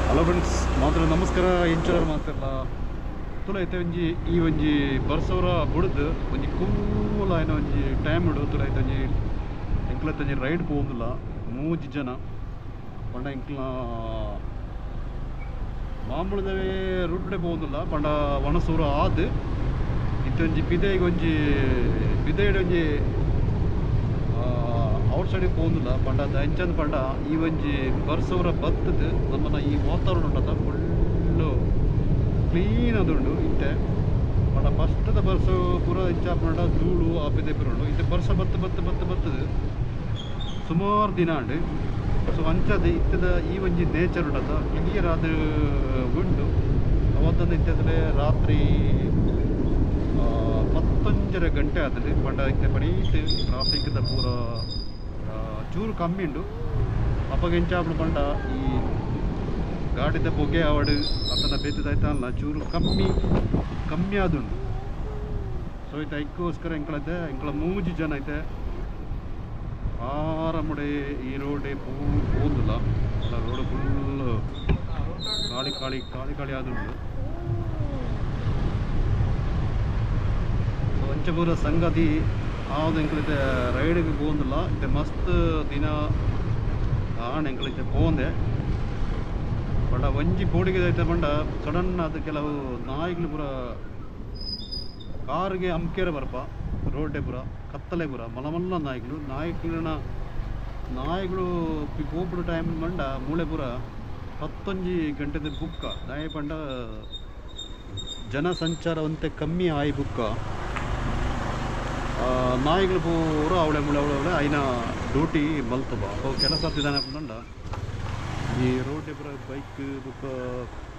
Hello friends, ಮಾತ್ರ ನಮಸ್ಕಾರ. ಎಂಚೂರ ಮಾತಾಡಲ್ಲ ತುಲ ಐತೆ ಒಂಜಿ ಈ ಒಂಜಿ ಬರ್ಸವರ ಬುಡ್ದು ಒಂಜಿ ಕೂಲ್ ಆಯ್ನ ಒಂಜಿ ಟೈಮ್ ಉಡು ತುಲ ಐತೆ ಒಂಜಿ ಎಂಕ್ಲತ್ತ ಒಂಜಿ ರೈಡ್ ಪೋಂದುಲ್ಲ ಮೂಜಿ ಜನ ಪಂಡ ಎಂಕ್ಲ ಮಾಮೂಲದವೇ ರೂಟ್ಡೆ ಪೋಂದುಲ್ಲ ಪಂಡ ವನಸೂರು ಆದ್ ಇತ್ತೊಂಜಿ ಪಿದೆಗೆ ಒಂಜಿ ಪಿದೆಡ್ ಒಂಜಿ ಔಟ್ ಸೈಡಿಗೆ ಪೋಂದುಲ್ಲ ಪಂಡ ಅಂಚಂದು ಪಂಡ ಈ ಒಂಜಿ ಬರ್ಸವರ ಬತ್ತದ ನಮ್ಮನ್ನ ಈ ವಾತಾವರಣ ಉಂಟದ ಫುಲ್ಲು ಕ್ಲೀನ್ ಅದುಂಡು ಇತ್ತೆ ಪಂಡ ಫಸ್ಟದ ಬರ್ಸ ಪೂರ ಇಂಚ ಪಂಡ ಧೂಳು ಆ ಪಿದೆ ಪೂರ ಉಂಡು ಇತ್ತೆ ಬರ್ಸ ಬತ್ತು ಬತ್ತು ಬತ್ತು ಬತ್ತದ ಸುಮಾರು ದಿನ ಉಂಡು. ಸೊ ಅಂಚದ ಇತ್ತದ ಈ ಒಂಜಿ ನೇಚರ್ ಉಂಟದ ಕ್ಲಿಯರ್ ಆದ ಉಂಡು. ಅವತ್ತೊಂದು ಇತ್ತಂದರೆ ರಾತ್ರಿ 10:30 ಗಂಟೆ ಆತದೆ ಪಂಡ ಇತ್ತೆ ಪಡೀತ್ ಟ್ರಾಫಿಕ್ದ ಪೂರ ಚೂರು ಕಮ್ಮಿ ಉಂಡು. ಅಪ್ಪಗೆ ಎಂಚಾಪು ಪಂಡ ಈ ಗಾಡಿದ ಪೊಗೆ ಆವಡು ಅತನ ಬೇತದಾಯ್ತಲ್ಲ ಚೂರು ಕಮ್ಮಿ ಕಮ್ಮಿ ಆದುಂಡು. ಸೊ ಐತೆ ಐಕ್ಕೋಸ್ಕರ ಎಂಕಳೈತೆ ಎಂಕಳ ಮೂಜಿ ಜನ ಐತೆ ಆರಾಮಡೆ ಈ ರೋಡೆ ಪೋಂದುಲ್ಲ ಅಲ್ಲ ರೋಡ್ ಫುಲ್ ಖಾಲಿ ಖಾಲಿ ಖಾಲಿ ಖಾಲಿ ಆದುಂಡು. ಸೊ ಅಂಚಪೂರ ಸಂಗತಿ ಆವ್ದು ಎಂಕಲೈತೆ ರೈಡ್ಗೆ ಪೋಂದಿಲ್ಲ ಇತ್ತೆ ಮಸ್ತ್ ದಿನ ಆಣ್ ಎಂಕಲೈತೆ ಪೋಂದೆ ಪಂಡ ಒಂಜಿ ಪೋಡಿಗೆ ಐತೆ ಪಂಡ ಸಡನ್ ಅದು ಕೆಲವು ನಾಯಿಗಳು ಪೂರ ಕಾರ್ಗೆ ಅಂಕೇರ ಬರ್ಪ ರೋಡ್ಡೆ ಪೂರ ಕತ್ತಲೆ ಪೂರ ಮಲಮಲ್ಲ ನಾಯಿಗಳು ನಾಯಿಗಳನ್ನ ನಾಯಿಗಳು ಪೋಪುಡು ಟೈಮ್ ಪಂಡ ಮೂಳೆ ಪೂರ 11 ಗಂಟೆದ ಬುಕ್ಕ ನಾಯಿ ಪಂಡ ಜನ ಸಂಚಾರವಂತೆ ಕಮ್ಮಿ ಆಯಿ ಬುಕ್ಕ ನಾಯಿಗಳು ಪೂರ ಅವಳೆ ಮುಳೆ ಅವಳೆ ಅವಳೆ ಐನ ಡ್ಯೂಟಿ ಮಲ್ತಬ ಅವು ಕೆಲಸ ಆಗ್ತಿದ್ದಾನೆ ಪಂಡ ಈ ರೋಡ್ ಪೂರ ಬೈಕ್ ಬುಕ್ಕ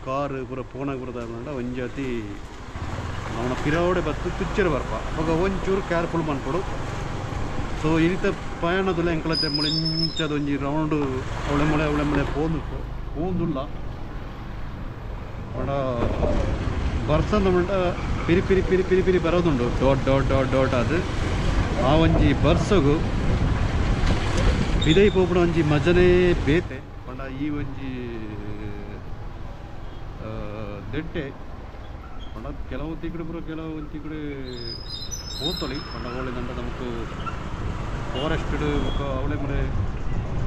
ಕಾರ್ ಪೂರ ಪೋನಾಗ ಬರೋದ ಒಂಜಾತಿ ಅವನ ಪಿರಾವಡೆ ಬತ್ತು ತುಚ್ಚರ ಬರ್ಪ ಅವಾಗ ಒಂಚೂರು ಕೇರ್ಫುಲ್ ಮನ್ಪಡು. ಸೊ ಈ ರೀತಿ ಪಯಣದಲ್ಲ ಎಂಕಲತ್ತೆ ಮುಳೆಂಚದ ಒಂಜಿ ರೌಂಡ್ ಅವಳೆ ಮುಳೆ ಅವಳೆ ಮುಳೆ ಪೋಂದು ಪೋಂದುಲ್ಲ ಪಂಡ ಬರ್ಸಂದ ಮಂಟ ಪಿರಿ ಪಿರಿ ಪಿರಿ ಪಿರಿ ಪಿರಿ ಬರೋದುಂಡು ಡಾಟ್ ಡಾಟ್ ಡಾಟ್ ಡಾಟ್ ಅದು ಆ ಒಂಜಿ ಬರ್ಸಗು ಪಿದೈ ಪೋಪುನ ಒಂಜಿ ಮಜನೇ ಬೇತೆ ಪಂಡ ಈ ಒಂಜಿ ದೆಟ್ಟೆ ಪಂಡ ಕೆಲವು ತಿಗಡೆ ಪೂರ ಕೆಲವು ಒಂಜಿ ತಿಗಡೆ ಪೋತೊಳಿ ಪಂಡ ಅವಳೆ ನಂಡ ನಮಕ್ ಫಾರೆಸ್ಟ್ ಬೊಕ್ಕ ಅವಳೆ ಮನೆ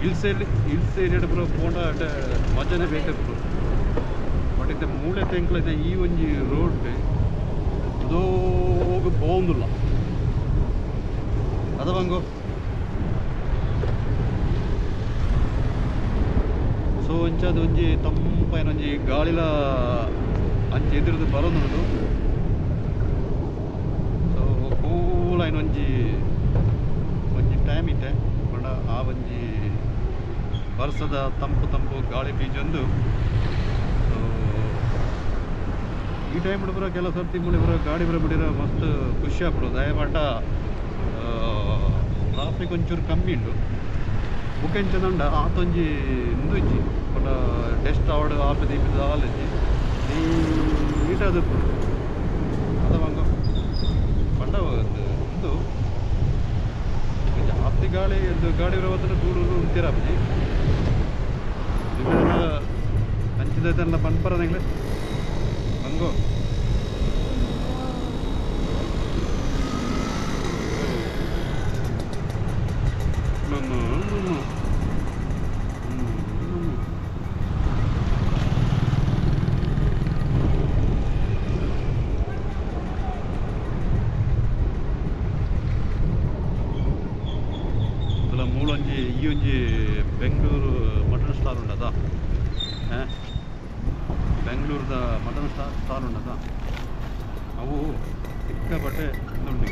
ಹಿಲ್ಸ್ ಹಿಲ್ಸ್ ಏರಿಯಾಡ್ ಪೂರ ಪೋಂಡ ಮಜನೇ ಬೇತೆ ಪೂರ. ಬಟ್ ಇತ್ತೆ ಮೂಳೆ ತೆಂಕ್ಲೈತೆ ಈ ಒಂಜಿ ರೋಡ್ ಅದೋಗ ಪೋಂದುಲ್ಲ ಅದ ಬಂಗು. ಸೊ ಒಂಚಾದ ಒಂಜಿ ತಂಪಾಯಿನ ಒಂಜಿ ಗಾಳಿಲ ಅಂಚೆ ಎದುರುದು ಬರೋದುಂಡು. ಸೊ ಕೂಲ್ ಆಯ್ನ ಒಂಜಿ ಒಂಜಿ ಟೈಮ್ ಇತ್ತೆ ಪಂಡ ಆ ಒಂಜಿ ಬರ್ಸದ ತಂಪು ತಂಪು ಗಾಳಿ ಬೀಜೊಂದು. ಸೊ ಈ ಟೈಮ್ ಪೂರ ಕೆಲವು ಸರ್ತಿ ಮೂಳೆ ಪೂರ ಗಾಡಿ ಬರ ಬಿಡಿರ ಮಸ್ತ್ ಖುಷಿ ಆಗ್ಬಿಡು ದಯಪಾಟ ಟ್ರಾಫಿಕ್ ಒಂಚೂರು ಕಮ್ಮಿ ಉಂಡು. ಬುಕ್ಕೆಂಚದಂಡ ಆತೊಂಜಿ ಇಂದು ಇಜ್ಜಿ ಪಂಡ ಡೆಸ್ಟ್ ಆವಡು ಆಪೆ ದೀಪಿದ ಆಲಜ್ಜಿ ನೀಟ್ ಅದು ಅದ ಬಂಗ ಪಂಡ ಇಂದು ಜಾಸ್ತಿ ಗಾಳಿ ಇದು ಗಾಡಿ ಬರೋದ್ರೆ ದೂರ ಉಂತೀರ ಅಪ್ಪಾಜಿ ಅಂಚಿದೈತಲ್ಲ ಪನ್ಪರದಂಗ್ಲೆ ಬಂಗೋ. ಮೂಲೊಂಜಿ ಈ ಒಂಜಿ ಬೆಂಗಳೂರು ಮಟನ್ ಸ್ಟಾಲ್ ಉಂಡದ ಬೆಂಗಳೂರದ ಮಟನ್ ಸ್ಟಾಲ್ ಉಂಡದ ಅವು ಸಿಕ್ಕಾಪಟ್ಟೆ ಉಂಡು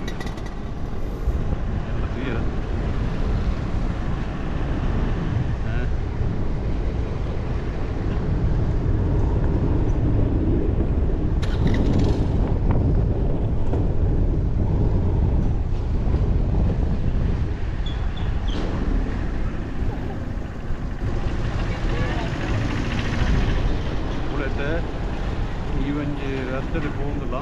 ಎಲ್ಲ ಈ ಒಂಜಿ ರಸ್ತೆಡ್ ಪೋವೊಂದುಲ್ಲ.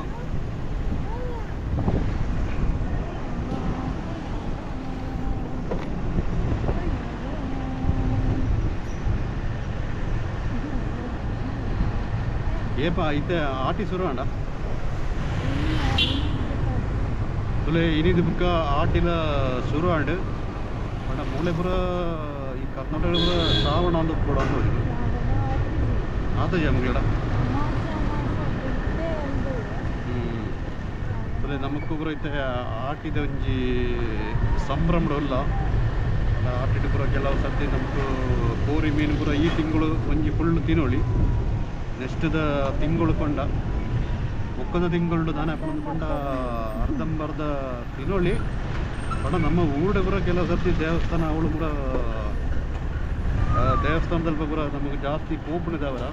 ಏಪ ಐತೆ ಆಟಿ ಶುರು ಅಂಡ ತುಲೆ ಇನಿದ ಬುಕ್ಕ ಆಟಿಲ ಶುರು ಆಂಡ್ ಪಂಡ ಮೂಲೆ ಪೂರ ಈ ಕರ್ನಾಟಕ ಪೂರ ಶ್ರಾವಣ ಒಂದು ಕೂಡ ಆತ ಜಮಗಳ ತುಲೆ ನಮಕ್ಕೂ ಪೂರ ಐತೆ ಆಟಿದ ಒಂಜಿ ಸಂಭ್ರಮ ಉಲ್ಲ ಆಟಿಡು ಪೂರ ಕೆಲವು ಸರ್ತಿ ನಮಕು ಕೋರಿ ಮೀನು ಪೂರ ಈ ತಿಂಗಳು ಒಂಜಿ ಫುಲ್ ತಿನ್ನೋಳಿ ನೆಕ್ಸ್ಟ್ದ ತಿಂಗಳು ಪಂಡ ಒಕ್ಕದ ತಿಂಗಳು ದಾನೆ ಪಂಡ ಅರ್ಧಂಬರ್ಧ ತಿನ್ನೋಳಿ ಪಂಡ ನಮ್ಮ ಊರುಡೆ ಪೂರ ಕೆಲವು ಸರ್ತಿ ದೇವಸ್ಥಾನ ಅವಳು ಪೂರ ದೇವಸ್ಥಾನದಲ್ಲಿ ಪೂರ ನಮಗೆ ಜಾಸ್ತಿ ಕೋಪಣಿದವರ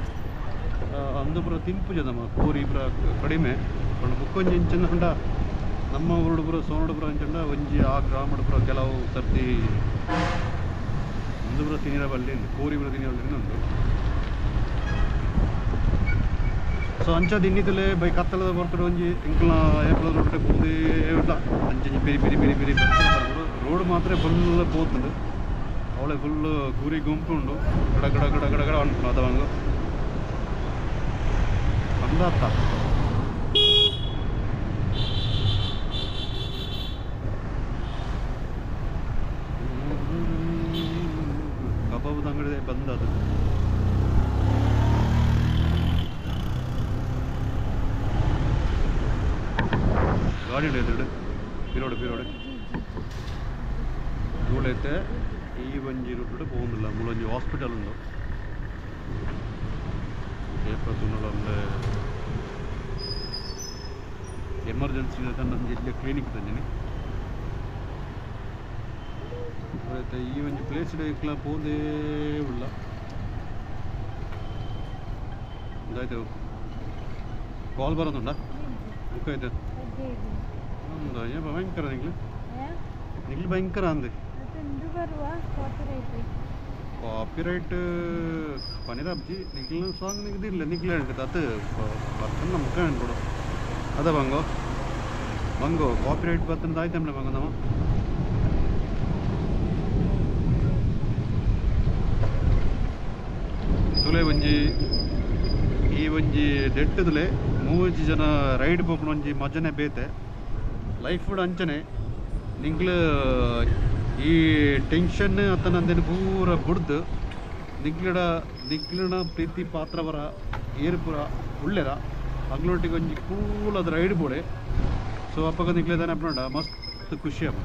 ಅಂದು ಪೂರ ತಿನ್ಪುಜ ನಮ್ಮ ಕೋರಿ ಪೂರ ಕಡಿಮೆ ಪಂಡ ಬುಕ್ಕೊಂಜಿ ಇಂಚಿನ ಪಂಡ ನಮ್ಮ ಊರುಡು ಪೂರ ಸೋನಡು ಪೂರ ಅಂಚಂಡ ಒಂಜಿ ಆ ಗ್ರಾಮಡು ಪೂರ ಕೆಲವು ಸರ್ತಿ ಒಂದು ಪೂರ ತಿನ್ನಿರ ಬಲ್ಲಿ ಕೋರಿ ಪೂರ ತಿನ್ನಿರ ಬಲ್ಲಿ ಉಂಟು. ಸೊ ಅಂಚ ದಿನ್ನಿತಲೇ ಬೈ ಕತ್ತಲದ ಬರ್ತಡೆ ಒಂಜಿ ಎಂಕಲ್ನ ಏಪ್ಲ ರೋಡ್ ಪೋದೇ ಇಲ್ಲ ಅಂಚಂಜಿ ಪೆರಿ ಪೆರಿ ಪೆರಿ ಪೆರಿ ರೋಡ್ ಮಾತ್ರ ಫುಲ್ ಪೋತುಂಡು ಅವಳೆ ಫುಲ್ ಗುರಿ ಗುಂಪು ಉಂಡು ಗಡ ಗಡ ಗಡ ಗಡ ಗಡ ಅನ್ಕೊಂಡು ಅದ ಅಂದಾತ ಕಬಾಬದ ಅಂಗಡಿ ಬಂದದು. ಗಾಡಿ ಎದುರುಡು ಪಿರೋಡು ಪಿರೋಡು ಧೂಳೈತೆ ಈ ಒಂಜಿ ರೂಟ್ ಪೋಂದಿಲ್ಲ ಮೂಲೊಂಜಿ ಹಾಸ್ಪಿಟಲ್ ಉಂಡು ಎಮರ್ಜೆನ್ಸಿ ಒಂಜಿ ಕ್ಲಿನಿಕ್ ತಂಜಿನಿ ಈ ಒಂಜಿ ಪ್ಲೇಸ್ ಇಕ್ಲ ಪೋಂದೇ ಉಲ್ಲ ಇದಾಯ್ತು ಕಾಲ್ ಬರೋದುಂಡ ಬುಕ್ ಆಯ್ತು ಭಯಂಕರ ನಿಗ್ಲು ನಿಗ್ಲು ಭಯಂಕರ ಅಂದೆ ಕಾಪಿರೈಟ್ ಪನಿರಬ್ಜಿ ನಿಗ್ಲು ಸಾಂಗ್ ನಿಗ್ದಿಲ್ಲ ನಿಗ್ಲು ಹೇಳ್ತದೆ ಅದು ಬರ್ತದೆ ನಮ್ಮ ಮುಖ ಅನ್ಕೊಡು ಅದ ಬಂಗೋ ಬಂಗೋ ಕಾಪಿರೈಟ್ ಬರ್ತಂತ ಆಯ್ತಮ್ಮ ಬಂಗೋ ನಮ್ಮ ತುಲೆ ಒಂಜಿ ಈ ಒಂಜಿ ದೆಟ್ಟದಲೆ ಮೂವಜ್ಜಿ ಜನ ರೈಡ್ ಪೋಪುನ ಒಂಜಿ ಮಜನೆ ಬೇತೆ ಲೈಫ್ ಕೂಡ ಅಂಚನೆ ನಿಂಗ್ಲು ಈ ಟೆನ್ಷನ್ ಅತ್ತನಂದೇನು ಪೂರ ಬುಡ್ದು ನಿಗ್ಲಡ ನಿಗ್ಲನ ಪ್ರೀತಿ ಪಾತ್ರವರ ಏರ್ಪುರ ಉಳ್ಳೆರ ಅಗ್ಲೊಟ್ಟಿಗೆ ಒಂಜಿ ಕೂಲ್ ಅದು ರೈಡ್ ಬೋಡೆ ಸೊ ಅಪ್ಪಗ ನಿಗ್ಲೇದಾನೆ ಅಪ್ಪನೋಡ ಮಸ್ತ್ ಖುಷಿ ಅಪ್ಪ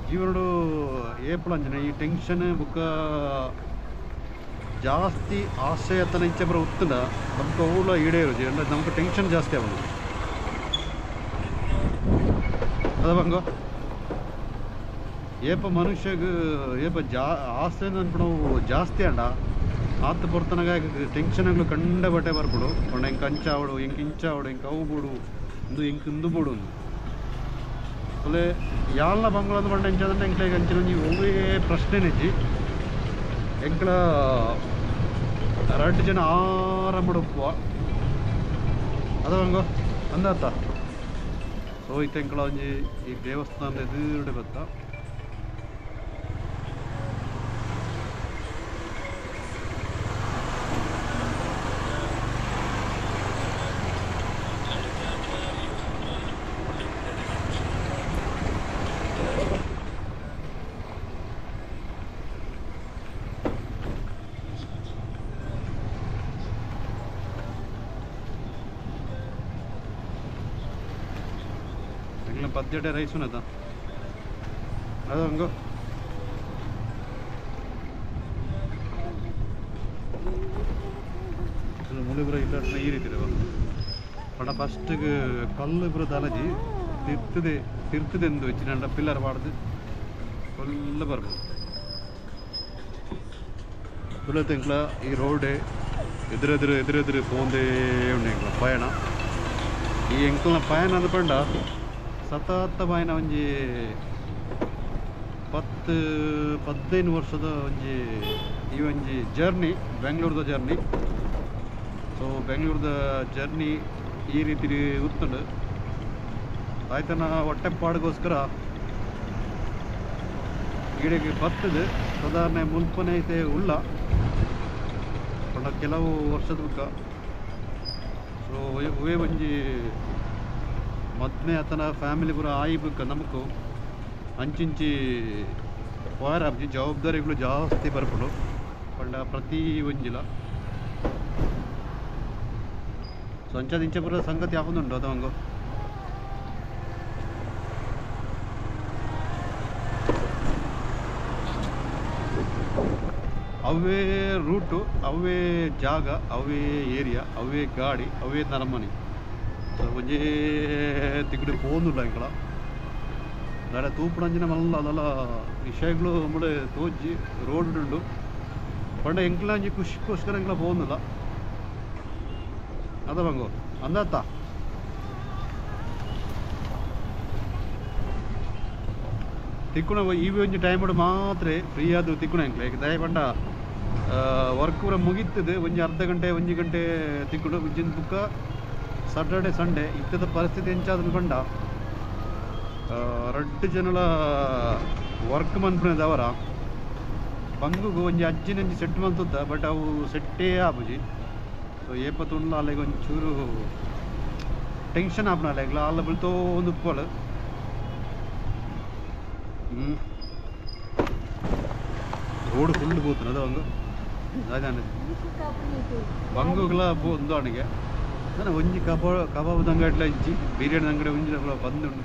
ಜೀವನಡು ಏಪುಳ ಅಂಚನೆ ಈ ಟೆನ್ಷನ್ ಬುಕ್ಕ ಜಾಸ್ತಿ ಆಸೆ ಅತ್ತನ ಇಚ್ಛೆ ಬರೋ ಉತ್ತಂಡ ನಮ್ಗೆ ಅವುಳ ಈಡೇರು ಅಂದ್ರೆ ನಮ್ಗೆ ಟೆನ್ಷನ್ ಜಾಸ್ತಿ ಆಗೋದು ಅದ ಬಂಗೋ ಏಪ ಮನುಷ್ಯಗ ಏಪ ಜಾ ಆಸೆ ಅನ್ಪಣವು ಜಾಸ್ತಿ ಅಂಡ ಆತ ಪೊರ್ತನಗ ಟೆನ್ಷನ್ಗಳು ಕಂಡ ಬಟ್ಟೆ ಬರ್ಬಿಡು ಪಂಡ ಎಂಕ್ ಅಂಚಾವಡು ಎಂಕ್ ಇಂಚಾವಡು ಎಂಕ್ ಅವು ಬೋಡು ಇಂದು ಎಂಕ್ ಇಂದು ಬೋಡು ಅಲ್ಲೇ ಯಾಲ್ನ ಬಂಗ್ಲ ಪಂಡ ಎಂಚಾದಂಡ ಎಂಕ್ಲೆ ಅಂಚಿನ ಒಂಜಿ ಒವ್ವೇ ಪ್ರಶ್ನೆ ನೆಜ್ಜಿ ಎಂಕ್ಲ ರಡ್ಡು ಜನ ಆರಾಮಡು ಉಪ್ಪುವ ಅದ ಬಂಗೋ ಅಂದಾತ ಸೊ ಇತ್ತೆ ಎಂಕ್ಲ ಒಂಜಿ ಈ ದೇವಸ್ಥಾನದ ಎದುರುಡೆ ಬತ್ತ ಪದ್ಯಡೆ ರೈಸ್ ಉನ್ನದ ಅದು ಹಂಗೋ ಮುಳಿಬುರ ಇಲ್ಲ ಈ ರೀತಿ ಪಂಡ ಫಸ್ಟ್ಗೆ ಕಲ್ಲು ಪೂರ ದಾಲಜಿ ತಿರ್ತದೆ ತಿರ್ತದೆ ಎಂದು ಹೆಚ್ಚಿನ ಪಿಲ್ಲರ್ ಪಾಡ್ದು ಫುಲ್ ಬರ್ಬೋದು ತುಳತೆಂಕ್ಲ ಈ ರೋಡ್ ಎದುರೆದುರು ಎದುರೆದುರು ಪೋಂದೇ ಉಂಡು ಎಂಕ್ಲ ಪಯಣ ಈ ಎಂಕ್ಲನ ಪಯಣ ಅಂದ ಪಂಡ ಸತತ ಬಾಯಿನ ಒಂಜಿ 10-15 ವರ್ಷದ ಒಂಜಿ ಈ ಒಂಜಿ ಜರ್ನಿ ಬೆಂಗಳೂರದ ಜರ್ನಿ. ಸೊ ಬೆಂಗಳೂರದ ಜರ್ನಿ ಈ ರೀತಿ ಉತ್ತುಂಡು ಆಯ್ತನ ಹೊಟ್ಟೆಪಾಡಿಗೋಸ್ಕರ ಈಡೆಗೆ ಬರ್ತದೆ ಸಾಧಾರಣ ಮುಲ್ಪನೆ ಐತೆ ಉಳ್ಳ ಪಂಡ ಕೆಲವು ವರ್ಷದ ಬುಕ್ಕ ಸೊ ಒವೇ ಒಂಜಿ ಮದ್ಮೆ ಆತನ ಫ್ಯಾಮಿಲಿ ಪೂರ ಆಯಿ ಬುಕ್ಕ ನಮಕು ಅಂಚಿಂಚಿ ಪೋಯರ ಆಪುಜಿ ಜವಾಬ್ದಾರಿಗಳು ಜಾಸ್ತಿ ಬರ್ಪುಂಡು ಪಂಡ ಪ್ರತಿ ಒಂಜಿಲ ಸೊ ಅಂಚಾದ ಇಂಚ ಪೂರ ಸಂಗತಿ ಆಪೊಂದುಂಡು ಅದ ಅವೇ ರೂಟು ಅವೇ ಜಾಗ ಅವೇ ಏರಿಯಾ ಅವೇ ಗಾಡಿ ಅವೇ ನರಮನೆ ಸೊ ಒಂಜೇ ತಿಕ್ಕಡೆ ಪೋಂದುಲ್ಲ ಇಂಕಲ ದಾಡ ತೂಪುಣಂಚಿನ ಮಲ್ಲ ಅದಲ್ಲ ವಿಷಯಗಳು ನಮ್ಮಡೆ ತೋಜಿ ರೋಡ್ ಉಂಡು ಪಂಡ ಎಂಕ್ಲ ಒಂಜಿ ಖುಷಿಗೋಸ್ಕರ ಎಂಕ್ಲ ಪೋಂದುಲ್ಲ ಅದ ಬಂಗು ಅಂದತ್ತ ತಿಕ್ಕುಣ ಈ ಒಂಜಿ ಟೈಮ್ ಮಾತ್ರ ಫ್ರೀ ಆದ ತಿಕ್ಕುಣ ಎಂಕ್ಲೆ ದಯ ಪಂಡ ವರ್ಕ್ ಪೂರ ಮುಗಿತದೆ ಒಂಜಿ ಅರ್ಧ ಗಂಟೆ ಒಂಜಿ ಗಂಟೆ ತಿಕ್ಕುಂಡು ಒಂಜಿನ ಬುಕ್ಕ ಸಾಟರ್ಡೆ ಸಂಡೇ ಇತ್ತದ ಪರಿಸ್ಥಿತಿ ಎಂಚಾದ ಪಂಡ ರಡ್ಡು ಜನಲ ವರ್ಕ್ ಮನ್ಪುನದವರ ಬಂಗುಗು ಒಂಜಿ ಅಜ್ಜಿನಂಜಿ ಸೆಟ್ ಮಂತುತ್ತ ಬಟ್ ಅವು ಸೆಟ್ಟೇ ಆಪುಜಿ ಸೊ ಏಪ ತುಣ್ಲ ಅಲ್ಲಿಗೆ ಒಂಚೂರು ಟೆನ್ಷನ್ ಆಪುನ ಅಲ್ಲೆಗ್ಲ ಅಲ್ಲ ಬೀಳ್ತೋ ಒಂದು ಉಪ್ಪಳು ರೋಡ್ ಫುಲ್ ಪೋತುಂಡು ಅದು ಬಂಗು ಬಂಗುಗಳ ಒಂದು ಅಣಿಗೆ ನಾನು ಒಂಜಿ ಕಬಾಬ್ ಕಬಾಬ್ ಅಂಗಡಿಲ ಇಜ್ಜಿ ಬಿರಿಯಾನಿ ಅಂಗಡಿ ಒಂಜಿ ಬಂದುಂಡು.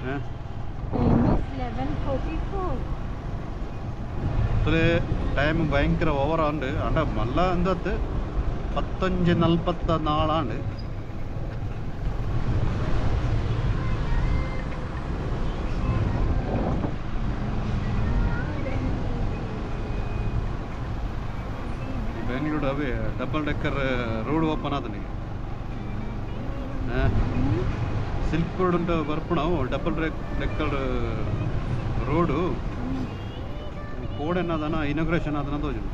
11:44. ಟೈಮ್ ಭಯಂಕರ ಓವರ್ ಆಂಡ್ ಅಂಡ ಮಲ್ಲ ಅಂದತ್ತು 15:44 ಆಂಡ್. ಬೆಂಗಳೂರು ಅವೇ ಡಬಲ್ ಡೆಕ್ಕರ್ ರೋಡ್ ಓಪನ್ ಆದನಿಗೆ ಸಿಲ್ಕ್ ರೋಡ್ ಉಂಟು ಬರ್ಪುಣವು ಡಬಲ್ ಡೆಕ್ಕರ್ ರೋಡು ಕೋಡೆನಾದನ ಇನಾಗ್ರೇಷನ್ ಆದನ ತೋಜುಂಡು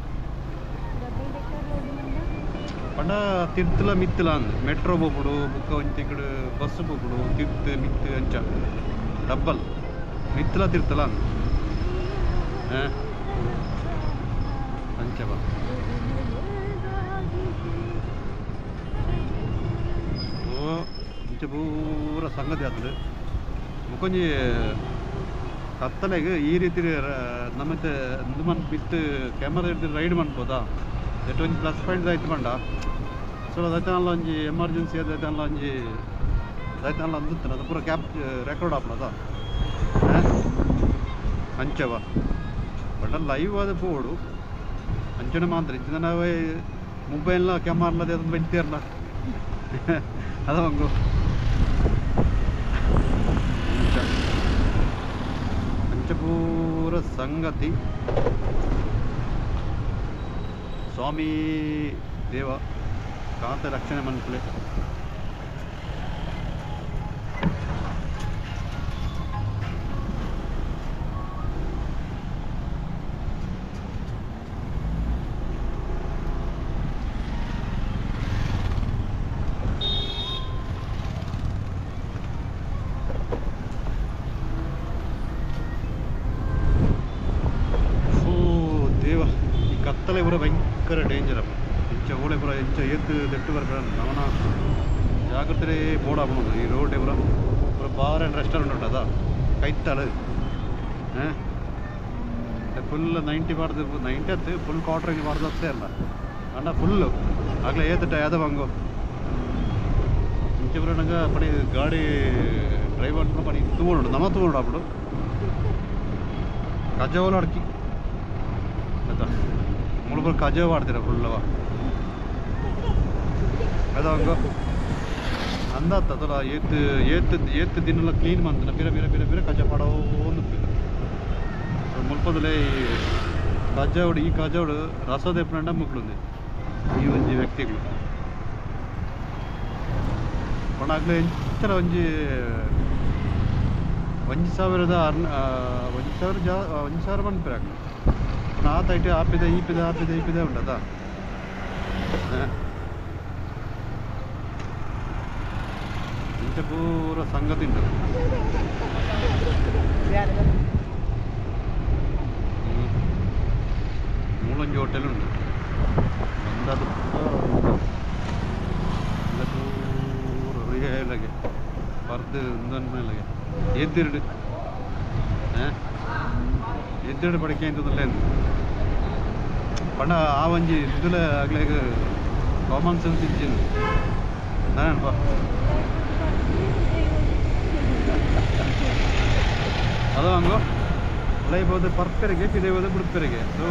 ಪಂಡ ತಿರ್ತಲ ಮಿತ್ತಲ ಅಂದ್ ಮೆಟ್ರೋ ಪೋಪುಡು ಬುಕ್ಕ ಒಂಜಿ ತಿಕ್ಕಡು ಬಸ್ ಪೋಪುಡು ತಿರ್ತು ಮಿತ್ತು ಅಂಚ ಡಬ್ಬಲ್ ಮಿತ್ತಲ ತಿರ್ತಲ ಅಂದ್ ಅಂಚ ಬಾ. ಇಂಚ ಪೂರ ಸಂಗತಿ ಆತುಂಡು ಬೊಕೊಂಜಿ ಕತ್ತಲೆಗ್ ಈ ರೀತಿ ನಮ್ಮತ್ತೆ ಉಂದು ಮನ್ ಮಿತ್ತ್ ಕ್ಯಾಮರಾ ಹಿಡ್ದು ರೈಡ್ ಮನ್ಪೋದಾ that ಒಂಜಿ ಪ್ಲಸ್ ಪಾಯಿಂಟ್ ಆಯ್ತು ಪಂಡ ಸೊ ದೈತಾನಲ ಒಂಜಿ ಎಮರ್ಜೆನ್ಸಿ ದೈತಾನಲ ಒಂಜಿ ದೈತಾನಲ ಅಂದುತ್ತನ ಅದು ಪೂರ ಕ್ಯಾಪ್ ರೆಕಾರ್ಡ್ ಆಪುನದ ಅಂಚವ ಪಂಡ ಲೈವ್ ಆದ್ ಪೋಡು ಅಂಚನೆ ಮಾತ್ರ ಇಂಚಿನ ನಾವೇ ಮೊಬೈಲ್ನ ಕ್ಯಾಮರ್ಲ ಅದನ್ನ ಬೆಂತಿರ್ಲ ಅದ ಬಂಗು ಅಂಚ ಪೂರ ಸಂಗತಿ. ಸ್ವಾಮಿ ದೇವ ಕಾಂತ ರಕ್ಷಣೆ ಮನ್ಪುಲೆ. ಕತ್ತಲೆ ಪೂರ ಭಯಂಕರ ಡೇಂಜರ್ ಅಪ್ಪ ಇಂಚ ಓಳೆ ಪೂರ ಇಂಚ ಏತ್ ದೆಟ್ಟು ಬರ್ಬೇಡ ನಮನ ಜಾಗ್ರತೆ ಬೋರ್ಡ್ ಆಪುಂಡು ಈ ರೋಡ್ ಪೂರ ಪೂರ ಬಾರ್ ಆ್ಯಂಡ್ ರೆಸ್ಟೋರೆಂಟ್ ಉಂಟು ಅದ ಕೈತಾಳು ಫುಲ್ 90 ಬಾರ್ದು 90 ಹತ್ತು ಫುಲ್ ಕ್ವಾರ್ಟರ್ ಇಂಚ್ ಬಾರ್ದು ಅತ್ತೇ ಅಲ್ಲ ಅಂಡ ಫುಲ್ಲು ಆಗಲೇ ಏತಟ ಯಾದ ಬಂಗು ಇಂಚ ಪೂರ ನಂಗೆ ಪಡಿ ಗಾಡಿ ಡ್ರೈವ್ ಅನ್ಕೊಂಡು ಪಡಿ ತೂಗೊಂಡು ನಮ್ಮ ತೂಗೊಂಡು ಅప్పుడు ಕಜವಲು ಅಡ್ಕಿ ಆಯ್ತಾ ಮುಳುಬರು ಕಜವ್ ಆಡ್ತೀರ ಫುಲ್ಲವ ಅದ ಅಂದಾತ ಅದಲ್ಲ ಏತ್ ಏತ್ ಏತ್ ದಿನಲ್ಲ ಕ್ಲೀನ್ ಮಾಡ್ತಾನೆ ಬಿರ ಬಿರ ಬಿರ ಬಿರ ಕಜ ಪಾಡೋಂದು ಸೊ ಮುಲ್ಪದಲೇ ಈ ಕಜಾವಡು ಈ ಕಜಾವಡು ರಸದ ಎಪ್ಪಂಡ ಮುಕ್ಳುಂದೆ ಈ ಒಂಜಿ ವ್ಯಕ್ತಿಗಳು ಪಂಡ ಎಂಚಲ ಒಂಜಿ ಒಂಜಿ ಸಾವಿರದ ಒಂಜಿ ಸಾವಿರ ಜಾ ಒಂಜಿ ಸಾವಿರ ಮನ್ಪುರ ಆತ ಇಟ್ಟು ಆಪಿದೆ ಈಪಿದೆ ಆಪಿದೆ ಈಪಿದೆ ಉಂಟದ ಇಂಚ ಪೂರ ಸಂಗತಿ ಉಂಟು. ಮೂಲೊಂಜಿ ಹೋಟೆಲ್ ಉಂಟು ಅಂದಾಜು. ಇಲ್ಲಗೆ ಪರ್ದು ಮೇಲೆಗೆ ಎದ್ದಿರಡು ಎದ್ದಿರಡು ಪಡಿಕೆ ಅಂತದಲ್ಲ ಪಂಡ ಆ ಒಂಜಿ ಇಂದುಲ ಆಗ್ಲೇಗ ಕಾಮನ್ ಸೆನ್ಸ್ ಇಜ್ಜಿನ ನಾನಪ್ಪ ಅದು ಹಂಗು ಲೈಬೋದು ಪರ್ಪೆರಿಗೆ ಪಿದೇಬೋದು ಬಿಡ್ಪೆರಿಗೆ ಸೊ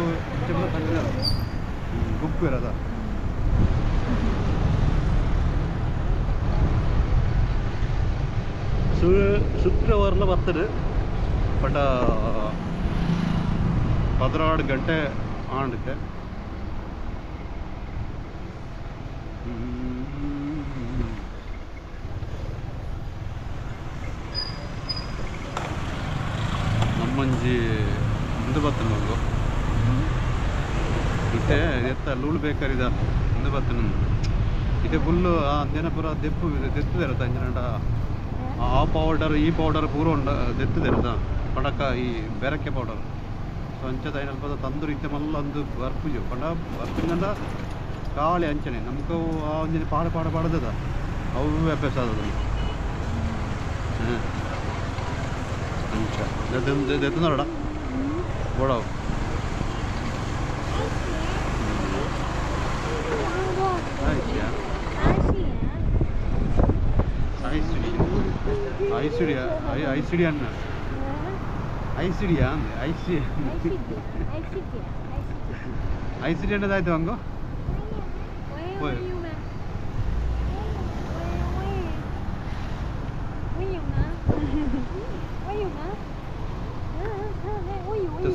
ಗುಪ್ಪು ಇರೋದ ಶುಕ್ರವಾರಲ ಬರ್ತದೆ ಪಂಡ 14 ಗಂಟೆ ಆಂಡುತ್ತೆ. ನಮ್ಮಂಜಿ ಮುಂದೆ ಬರ್ತದೆ ಮಗು ಇತ್ತೆ ಎತ್ತ ಲೂಳು ಬೇಕಾರಿದ ಮುಂದೆ ಬರ್ತದೆ ಇತ್ತೆ ಫುಲ್ಲು ಆ ದಿನ ಪೂರ ದೆಪ್ಪು ದೆತ್ತದಿರತ್ತ ಅಂಜನಂಡ ಆ ಪೌಡರ್ ಈ ಪೌಡರ್ ಪೂರ ಉಂಡ ದೆತ್ತದಿರತ್ತ ಪಡಕ ಈ ಬೆರಕೆ ಪೌಡರ್. ಸೊ ಅಂಚದ ಐನಲ್ಪ ತಂದೂರು ಇತ್ತೆ ಮಲ್ಲ ಒಂದು ಬರ್ಪುಜು ಪಂಡ ಬರ್ಪುಂಡ ಕಾಳಿ ಅಂಚನೆ ನಮ್ಗೆ ಆ ಒಂಜಿನ ಪಾಡ ಪಾಡ ಪಾಡದದ ಅವು ಅಭ್ಯಾಸ ಆದದ. ಅಂಚ ದೆತ್ತನೋಡ ಬೋಡವು ಐಸಿಡಿಯಾ ಐಸಿಡಿ ಅನ್ನ ಐಸಿಡಿಯಾ ಅಂದೆ ಐಸಿ ಐಸಿಡಿ ಅನ್ನೋದಾಯ್ತು ಹಂಗು.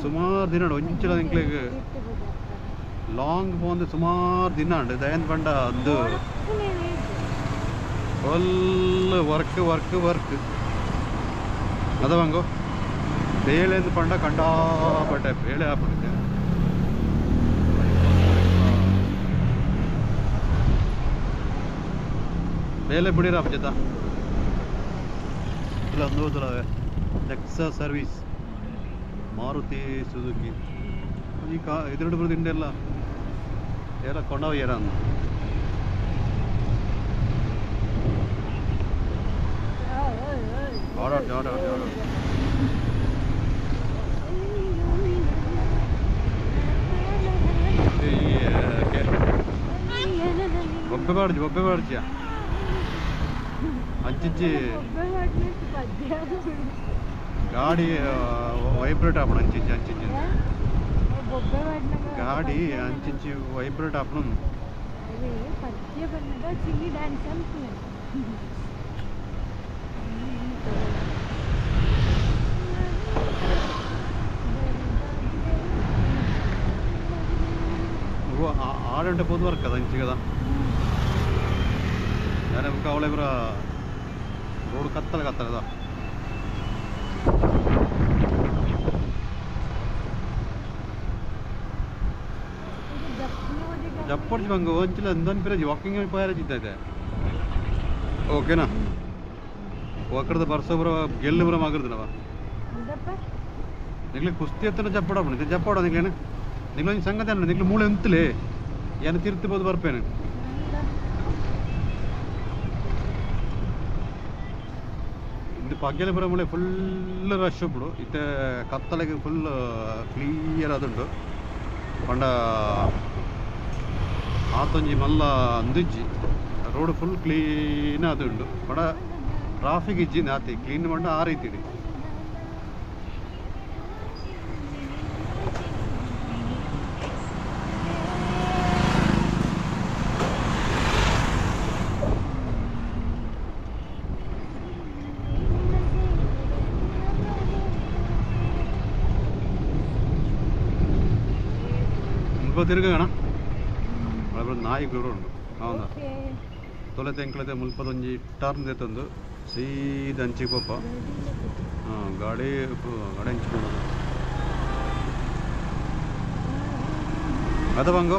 ಸುಮಾರು ದಿನ ಒಂಚಿಲ ಎಂಕ್ಲೆಗ್ ಲಾಂಗ್ ಪೋಂದು ಸುಮಾರು ದಿನ ಉಂಡು ದಯನ್ ಪಂಡ ಅದು ಫುಲ್ ವರ್ಕ್ ವರ್ಕ್ ವರ್ಕ್ ಅದ ಬಂಗು ಬೇಳೆ ಪಂಡ ಕಂಡಾಪಟ್ಟೆ ಬೇಳೆ ಹಾಕ್ಬಿಟ್ಟಿದ್ದೆ. ಬೇಳೆ ಬಿಡಿರ ಜೊತೆ ಇಲ್ಲ ಒಂದು ನೆಕ್ಸಾ ಸರ್ವಿಸ್ ಮಾರುತಿ ಸುಜುಕಿ ಈ ಕಾ ಎದುರುಡು ಬರೋದು ಇಂಡೆಲ್ಲ ಎಲ್ಲ ಕೊಂಡೋಗ್ಯಾರ ಅಂದ. ಆಡಾಡ್ ಆಡಾಡ್ ಆಡಾಡ್ ಬೊಬ್ಬೆ ಬಾಡ್ಜಿ ಬೊಬ್ಬೆ ಬಾಡ್ಜಿಯ ಅಂಚಿಂಚಿ ಗಾಡಿ ವೈಬ್ರೇಟ್ ಆಪಣ ಅಂಚಿಂಚಿ ಅಂಚಿಂಚಿ ಗಾಡಿ ಅಂಚಿಂಚಿ ವೈಬ್ರೇಟ್ ಆಪಣ. ಆಡಂಟೆ ಪೋದು ವರ್ಕ್ ಅದ ಅಂಚಿ కదా ನಾನು ಅವಳೆ ಬರ ರೋಡ್ ಕತ್ತಲ ಕತ್ತಲದ ಜಪ್ಪಡ್ಜಿ ಬಂಗ ಒಂಚಿಲ್ಲ ಅಂದನ್ ಪಿರಜಿ ವಾಕಿಂಗ್ ಪೋಯಾರ ಜಿದ್ದ ಓಕೆನಾ ಒಕ್ಕಡದ ಬರ್ಸೋಬ್ರ ಗೆಲ್ಲುಬ್ರ ಮಗರ್ದನವ ನಿಗ್ಲಿ ಕುಸ್ತಿ ಎತ್ತನ ಜಪ್ಪಡ ಜಪ್ಪಡ ನಿಗ್ಲೇನೆ ನಿಗ್ಲೊಂದು ಸಂಗತಿ ಅನ್ನ ನಿಗ್ಲು ಮೂಳೆ ಅಂತಲೇ ಏನು ತಿರ್ತಿಬೋದು ಬರ್ಪೇನೆ. ಇಂದು ಪಗ್ಗೆಲೆ ಬರೋ ಮೂಳೆ ಫುಲ್ ರಶ್ ಉಪ್ಪುಡು ಇತ್ತೆ ಕತ್ತಲೆಗೆ ಫುಲ್ ಕ್ಲಿಯರ್ ಆದುಂಡು ಪಂಡ ಆತೊಂಜಿ ಮಲ್ಲ ಅಂದಿಜ್ಜಿ ರೋಡ್ ಫುಲ್ ಕ್ಲೀನ್ ಆದುಂಡು ಪಂಡ ಟ್ರಾಫಿಕ್ ಇಜ್ಜಿ ನಾತಿ ಕ್ಲೀನ್ ಪಂಡ ಆ ರೀತಿ ಇಡಿ. ತಿರುಗಣ ನಾಯಿ ಉಂಡು ಹೌದಾ ತೊಲೆ ತೆಂಕ್ಲತೆ ಮುಲ್ಪದೊಂಜಿ ಟರ್ನ್ ದೆತ್ತೊಂದು ಸೀದ ಅಂಚಿ ಪೋಪ ಹಾಂ ಗಾಡಿ ಗಾಡಿ ಹಂಚಿಕೊಂಡು ಅದ ಬಂಗು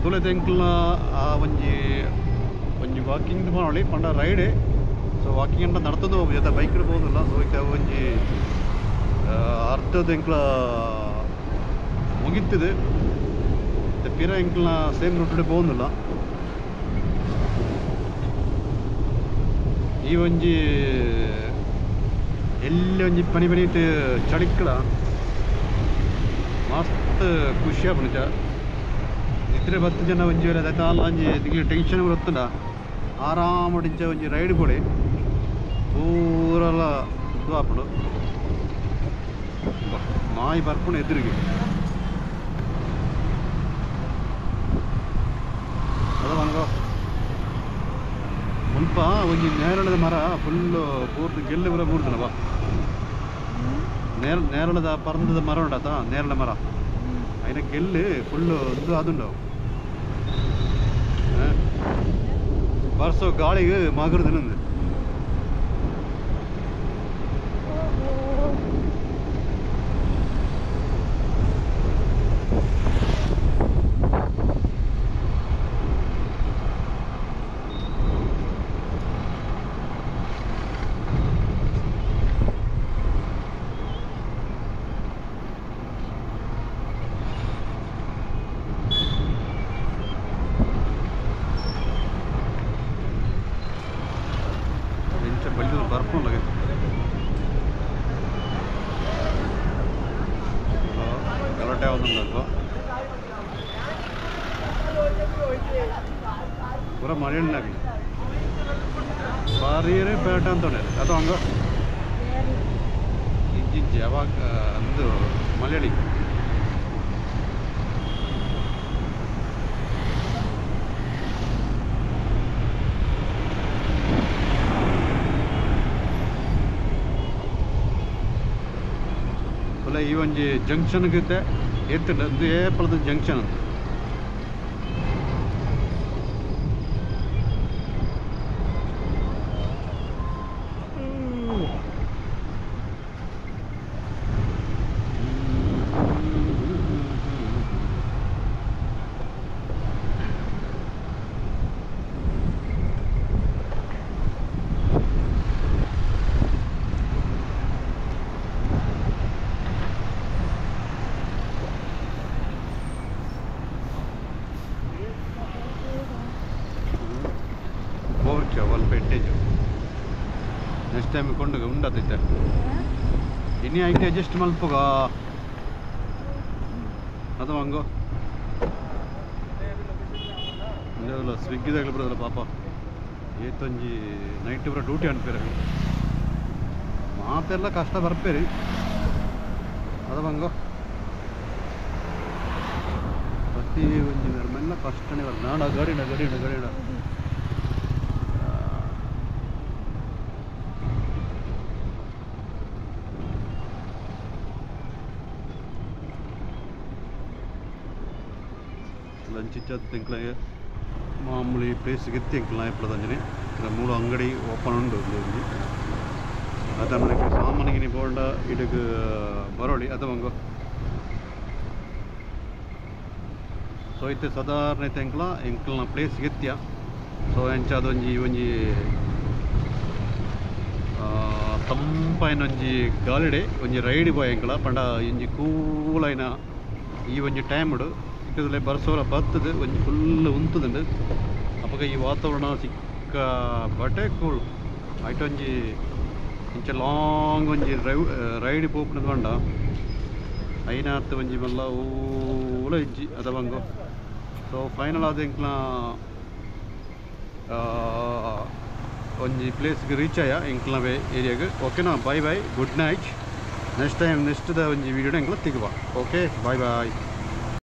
ತೊಲೆ ತೆಂಕ್ಲ ಆ ಒಂಜಿ ಒಂಜಿ ವಾಕಿಂಗ್ ಮಾಡಿ ಪಂಡ ರೈಡ್. ಸೊ ವಾಕಿಂಗ್ ಅಂತ ನಡ್ತೊಂದು ಹೋಗ್ಬೋದು ಜೊತೆ ಬೈಕ್ ಹೋಗೋದಿಲ್ಲ. ಸೊ ಇತ್ತೆ ಒಂಜಿ ಅರ್ಧದ ಎಂಕ್ಲ ಮುಗಿತ್ತದೆ ಪಿರ ಎಂಕ್ಲ ಸೇಮ್ ರೂಟ್ ಪೋಂದಿಲ್ಲ. ಈ ಒಂಜಿ ಎಲ್ಲಿ ಒಂಜಿ ಪನಿ ಪನೀತ್ ಚಳಿಕ್ಕಲ ಮಸ್ತ್ ಖುಷಿ ಆಪುಂಡು ನಿದ್ರೆ ಬತ್ತು ಜನ ಒಂಜಿ ವೇಳೆ ದಾಲ ಒಂಜಿ ನಿಕ್ಲೆ ಟೆನ್ಷನ್ ಬರುತ್ತುಂಡ ಆರಾಮಡ್ ಇಂಚ ಒಂಜಿ ರೈಡ್ ಪೋಡೆ ಪೂರಲ ಇದು ಆಪುಂಡು ನಾಯಿ ಬರ್ಪುಂಡು ಎದುರಿಗೆ ಅದ ಬಂಗೋ ಮುಲ್ಪ ಒಂಜಿ ನೇರಳದ ಮರ ಫುಲ್ ಪೂರ್ತಿ ಗೆಲ್ಲು ಪೂರ ಬೂರ್ತುಂಡ ಬಾ ನೇರಳದ ಪರಂದದ ಮರ ಉಂಡಾತ ನೇರಳ ಮರ ಐನ ಗೆಲ್ಲು ಫುಲ್ಲು ಒಂದು ಆದುಂಡು ಬರ್ಸೋ ಗಾಳಿಗೆ ಮಗುರುದು ಪೂರ ಮಳೆಯಲ್ಲಿ ಬಾರಿಯೇ ಪೇಟ ಅಂತೋಣೆ ಅದು ಹಂಗ ಇಜ್ಜಿಜ್ಜಿ ಯಾವಾಗ ಅಂದು ಮಲಯಾಳಿ ಈ ಒಂಜಿ ಜಂಕ್ಷನ್ ಗಿತ್ತೆ ಎತ್ತುಂಡು ಒಂದು ಏಪಲದ ಜಂಕ್ಷನ್ ಅಂತ ನೆಕ್ಸ್ಟ್ ಟೈಮ್ ಕೊಂಡು ಉಂಡತೈತೆ ಇನ್ನೇ ಐತೆ ಅಡ್ಜಸ್ಟ್ ಮಲ್ಪುಗ ಅದು ಹಂಗೋ ಸ್ವಿಗ್ಗಿದಾಗಲಿ ಬರೋದಲ್ಲ ಪಾಪ ಏತೊಂಜಿ ನೈಟ್ ಪೂರ ಡ್ಯೂಟಿ ಅನ್ಪೇರ ಮಾತೆಲ್ಲ ಕಷ್ಟ ಬರ್ಪೇರಿ ಅದು ಹಂಗೋ ಪ್ರತಿ ಒಂಜಿ ಮೆಲ್ಲ ಕಷ್ಟನೇ ಬರ್ ನಾಡ ಗಡಿಡ ಗಡಿಡ ಗಡಿಡ ಲಂಚ್ ತಿಂಕ್ಲಾಗೆ ಮಾಮೂಲಿ ಪ್ಲೇಸ್ಗೆ ತಿಂಕ್ಲ ಎಪ್ಪದಂಜನೆ ಮೂರು ಅಂಗಡಿ ಓಪನ್ ಉಂಡು ಒಂಜಿ ಅದ ಸಾಮಾನಿಗೆ ಬೋಂಡ ಇಡಗ್ ಬರೋಳಿ ಅದ ಮಂಗೋ ಸೊ ಇತ್ತೆ ಸಾಧಾರಣ ಎಂಕ್ಲ ಎಂಕ್ಲನ ಪ್ಲೇಸ್ ಗೆತ್ಯ ಸೊ ಎಂಚ ಅದೊಂಜಿ ಒಂಜಿ ತಂಪಾಯಿನ ಒಂಜಿ ಗಾಲಿಡೆ ಒಂಜಿ ರೈಡ್ ಬಾಯ್ ಎಂಕ್ಲ ಪಂಡ ಒಂಜಿ ಕೂಲೈನ ಈ ಒಂಜಿ ಟೈಮ್ಡು ಇತ್ತದಲ್ಲೇ ಬರ್ಸೋರ ಬರ್ತದೆ ಒಂಜಿ ಫುಲ್ ಉಂತುದುಂಡು ಅಪಗ ಈ ವಾತಾವರಣ ಸಿಕ್ಕ ಬಟೆ ಕೂಲ್ ಐಟ್ ಒಂಜಿ ಇಂಚ ಲಾಂಗ್ ಒಂಜಿ ರೈಡ್ ಪೋಪುನದ ಪಂಡ ಐನಾತ್ ಒಂಜಿ ಮಲ್ಲ ಓಲ ಇಜ್ಜಿ ಅದ ಬಂಗೋ ಸೊ ಫೈನಲ್ ಆದ ಎಂಕ್ಲ ಒಂಜಿ ಪ್ಲೇಸ್ಗೆ ರೀಚ್ ಆಯ ಎಂಕ್ಲ ಏರಿಯಾಗೆ ಓಕೆನಾ. Bye bye, good night. Next time next ಒಂಜಿ ವೀಡಿಯೋ ಎಂಕ್ಲ ತಿಗುವ. Okay, bye bye.